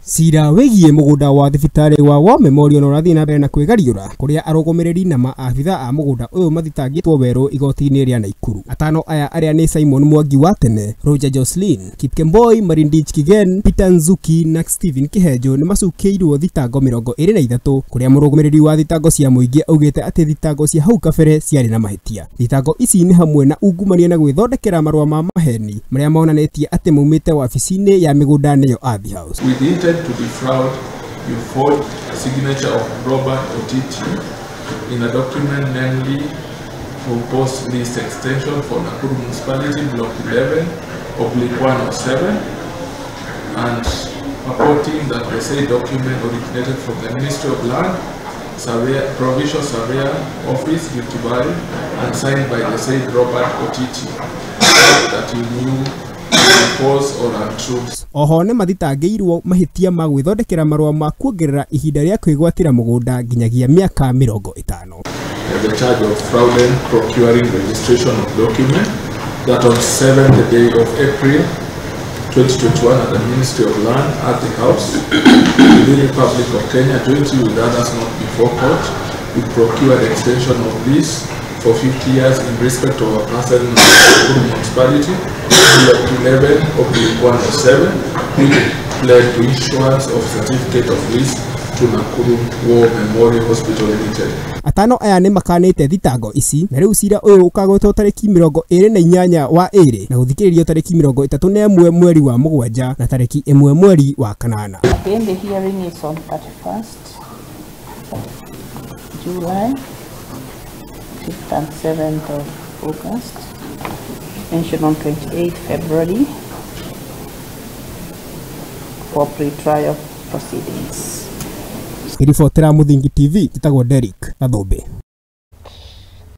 Cira wĩgiĩ mũgũnda wa thibitarĩ wa War Memorial ũrathiĩ na mbere na kwĩgariũra kũrĩa arũgamĩrĩri na maabitha a mũgũnda ũyũ mathitangĩtwo werũ igoti-inĩ rĩa Naikuru. Atano aya arĩa nĩ Simon Mwangi wa tene, Roger Jocelyn, Kipkemboi Marindich Kigen, Peter Nzuki na Stephen Kihenjo nĩ macukĩirwo thitango 23 kũrĩa mũrũgamĩrĩri wa thitango cia mũingĩ augĩte atĩ thitango cia hau kabere ciarĩ na mahĩtia. Thitango ici nĩ hamwe na ungumania na gwĩthondekera marũa ma maheni marĩa monanĩtie atĩ maumĩte wabici-inĩ ya mĩgũnda nĩyo Ardhi House. With intent to defraud, you forged a signature of Robert Otiti in a document namely proposed lease extension for Nakuru Municipality Block 11/107 and purporting that the said document originated from the Ministry of Land, Surveyor, Provincial Surveyor Office, Rift Valley, and signed by the said Robert Otiti, that you knew false or untrue. Oho nĩ mathitangĩirwo mahĩtia ma gwĩthondekera marũa ma kuongerera ihinda rĩa kwĩgwatĩra mũgũnda nginyagia mĩaka 50. The charge of fraudulent procuring registration of document that on 7th day of April 2021 at the Ministry of Land at the House within the Republic of Kenya, jointly with others not before court, we procured extension of lease for 50 years in respect of a parcel in Nakuru Municipality, Block 11/107, which led to issuance of certificate of lease to Nakuru War Memorial Hospital Limited. Atano aya nĩ makanĩte thitango ici na rĩu cira ũyũ ũkagwetwo tarĩki 28 wa 2 na gũthikĩrĩrio tarĩki 31 mweri wa 7 na tarĩki 1 mweri wa 8. Again, the hearing is on 31st July, 5th and 7th of August, mentioned on 28th February for pre-trial proceedings. Ribotera Muthingi TV, njĩtagwo Derrick Gathumbi.